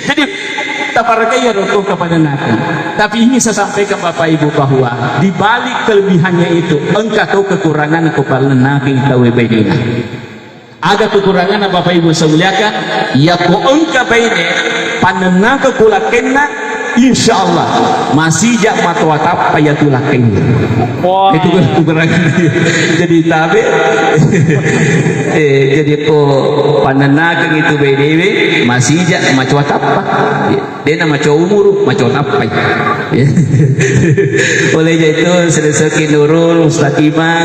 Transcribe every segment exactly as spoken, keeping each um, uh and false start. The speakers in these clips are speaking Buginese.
Jadi, taparakai iyaro to kepada nabi. Tapi ingin saya sampaikan Bapak Ibu bahwa di balik kelebihannya itu, engka to kekurangan ko palennakeng tauwe bainena. Ada kekurangan Bapak Ibu saya muliakan, ya ko engka baine, panennakeng ko lakkenna, insya Allah, masija matoa tappa ya tu lakkenna. Wah. Itu kekurangan. Jadi tabe, eh, jadi ko panennakeng itu bainewe, masija macoa tappa. Dena maco umuru, maco tappai. Oleh itu, selesai Nurul, Mustaqimah,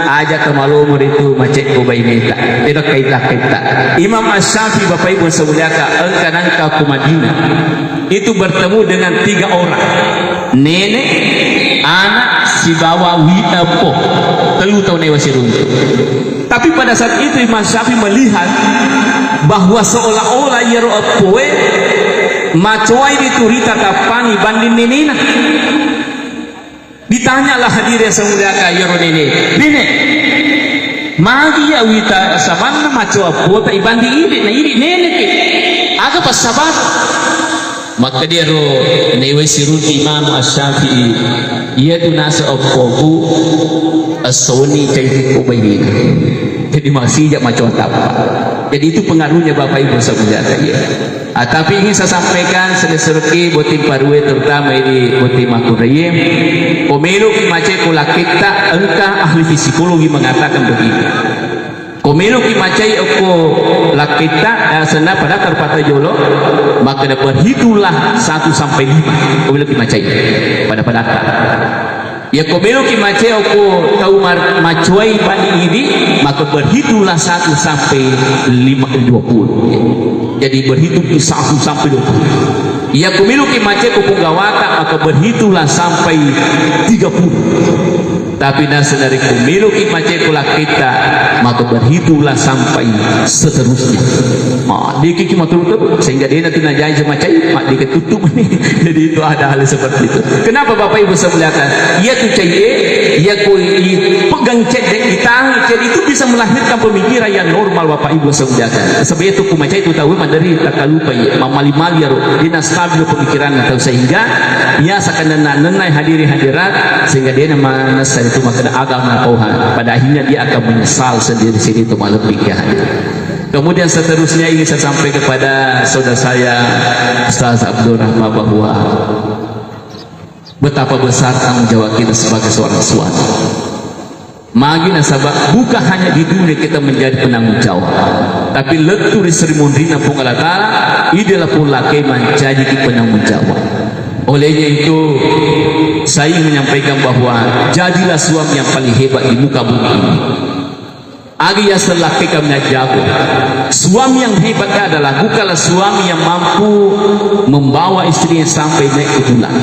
aja ke malumur itu macet ko baineta. Tidak kaita-kaita. Imam Asy-Syafi'i, Bapak Ibu semuliakan, engka nangka ku Madinah. Itu bertemu dengan tiga orang. Nenek, anak, sibawa wi-, eppo. Telu tau newa siruntu. Tapi pada saat itu Imam Syafi'i melihat bahwa seolah-olah iyaro eppoe macoai diturita tappangi banding nenena. Ditanyalah hadirin yang saya muliakan iyaro nene, "Nene, magi ya wita sabanna macoa eppo ta ibanding idi na idi nene ke? Aga passabar?" Makkediro newe sirunti Imam Asy-Syafi'i, "Iyatu naseng eppoku, esso wenni cai ko bainena." Jadi masija macoa tappa. Jadi itu pengaruhnya Bapak Ibu saudara ya. Ah, tapi ingin saya sampaikan, selesai botting parue, terutama ini botting makkunraie. Ko meloki macai ko lakkitta, engka ahli psikologi mengatakan begini. Ko meloki macai okko lakkitta, eh, senna pada terpatah jolo, maka berhitunglah satu sampai lima. Ko meloki macai pada pada. Ya, ko meloki macai okko tau mar-, macoai bani idi, maka berhitunglah satu sampai lima, dua puluh. Jadi berhitung di satu sampai dua puluh. Ya, ko meloki macai ko punggawata, maka berhitunglah sampai tiga puluh. Tapi nasenna rekko meloki macai ko lakkitta, maka berhitunglah sampai seterusnya. Ah, dikiki maturu-turu, sehingga dena tu najai macai, mak diketuttu. Jadi itu ada hal seperti itu. Kenapa Bapak Ibu saya muliakan? Iya tu cai, iya ko i-, pegang cedde, ditahan cedde itu bisa melahirkan pemikiran yang normal Bapak Ibu saya muliakan. Sebab itu ku macai tu tau maderi tak lupa ya, mamali-mali ya ro, dena stabil pemikiran atau sehingga biasa kan nenna-, nennai hadiri hadirat sehingga dia nama nasa itu makna agama Tuhan. Pada akhirnya dia akan menyesal sendiri sini itu malam pikir hadir. Kemudian seterusnya ingin saya sampaikan kepada saudara saya Ustaz Abdul Rahman bahwa betapa besar tanggung jawab kita sebagai seorang suami. Magi nasaba bukan hanya di dunia kita menjadi penanggung jawab, tapi lettu ri Sri Munrina Puang Allah Ta'ala, idela pun laki menjadi penanggung jawab. Olehnya itu, saya ingin menyampaikan bahwa jadilah suami yang paling hebat di muka bumi ini. Agi yaseng lakki kaminang jago. Suami yang hebat adalah bukanlah suami yang mampu membawa istrinya sampai naik ke bulan.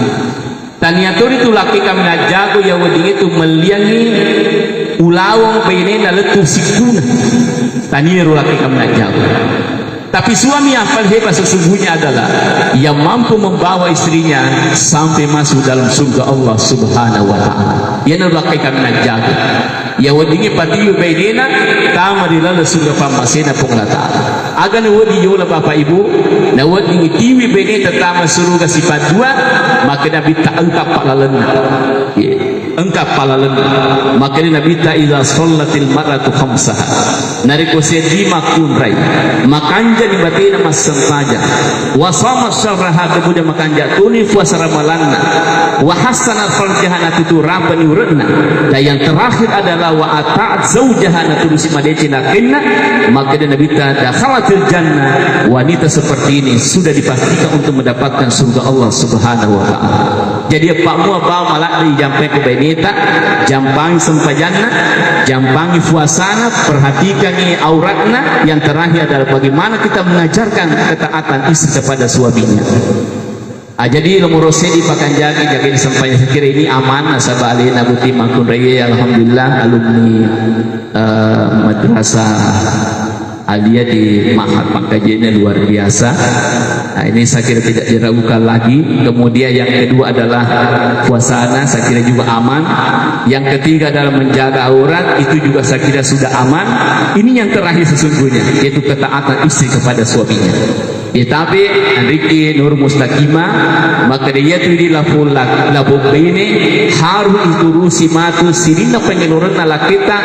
Tania tori tu lakki kaminang jago ya wedding itu melliangi ulaweng bainena lettu sikkuna. Tania ro lakki kaminang jago. Tapi suami yang paling hebat sesungguhnya adalah yang mampu membawa istrinya sampai masuk dalam surga Allah Subhanahu wa Ta'ala. Iyanaro lakki kaminang jago. Ya weddingngi patiwi bainena tama ri laleng surga pammasena Puang Allah Ta'ala. Aga na wedding yola Bapak Ibu, na wedding tiwi baineta tama suruga sifat dua, maka Nabitta engka pallalenna. Iya. Engka pallalenna. Makkedai Nabitta, "Idza shallatil mar'atu khamsaha." Narekko seddi makkunrai, makanjani batena massempajang, wa shamat syahraha, kemudian makanja toni puasa ramalanna, wa hassanat farjaha, natutu rapani ure'na, dan yang terakhir adalah wa ata'at zaujaha, naturusi madeceng lakkenna, makkedai Nabitta, "Dakhalatil jannah." Wanita seperti ini sudah dipastikan untuk mendapatkan surga Allah Subhanahu wa Ta'ala. Jadi, eppa'mua bawang maladde jampai ku baineta, jampangi sempajanna, jampangi puasana, perhatikangi auratna. Yang terakhir adalah bagaimana kita mengajarkan ketaatan istri kepada suaminya. Ah, jadi nomor seddi pakanjaki, jaga sempajang, saya kira ini aman, nasaba alena botting makkunraie, alhamdulillah, alumni, eh, madrasah Alia di Mahat Pangkajene luar biasa. Nah, ini saya kira tidak diragukan lagi. Kemudian yang kedua adalah puasana, saya kira juga aman. Yang ketiga adalah menjaga aurat, itu juga saya kira sudah aman. Ini yang terakhir sesungguhnya, yaitu ketaatan istri kepada suaminya. Iyatabe anriki Nur Mustaqimah, makkeda iyatu idi lapong la-, lapong baine harus iturusi matu sininna pengeluaranna lakketta,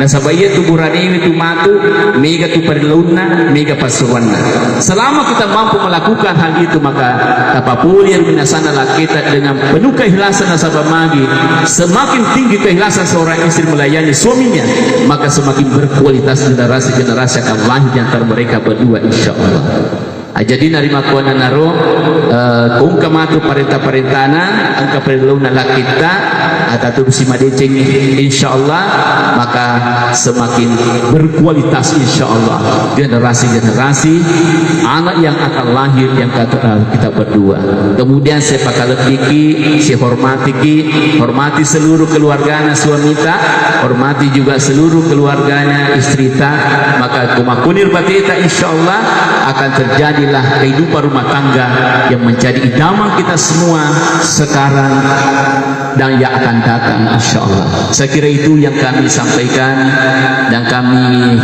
nasaba iyatu buranewe tu matu mega tu parellounna, mega passuruanna. Selama kita mampu melakukan hal itu, maka tapapole ri minasanna lakketta dengan penuh keikhlasan nasaba magi, semakin tinggi keikhlasan seorang istri melayani suaminya, maka semakin berkualitas generasi-generasi akan lahir di antara mereka berdua, insya Allah. Ah, jadi narimakkuannanaro, eh, ko engka matu parenta-parentana, engka parellounna lakketta, ataturusi madeceng, insya Allah, maka semakin berkualitas, insya Allah, generasi-generasi anak yang akan lahir yang kata, eh, kita berdua. Kemudian saya pakalebbiki, saya hormatiki, hormati seluruh keluargana suamita, hormati juga seluruh keluarganya istrita, maka ko makkuniro bateta, insya Allah akan terjadilah kehidupan rumah tangga yang menjadi idaman kita semua sekarang dan yang akan datang, insya Allah. Saya kira itu yang kami sampaikan dan kami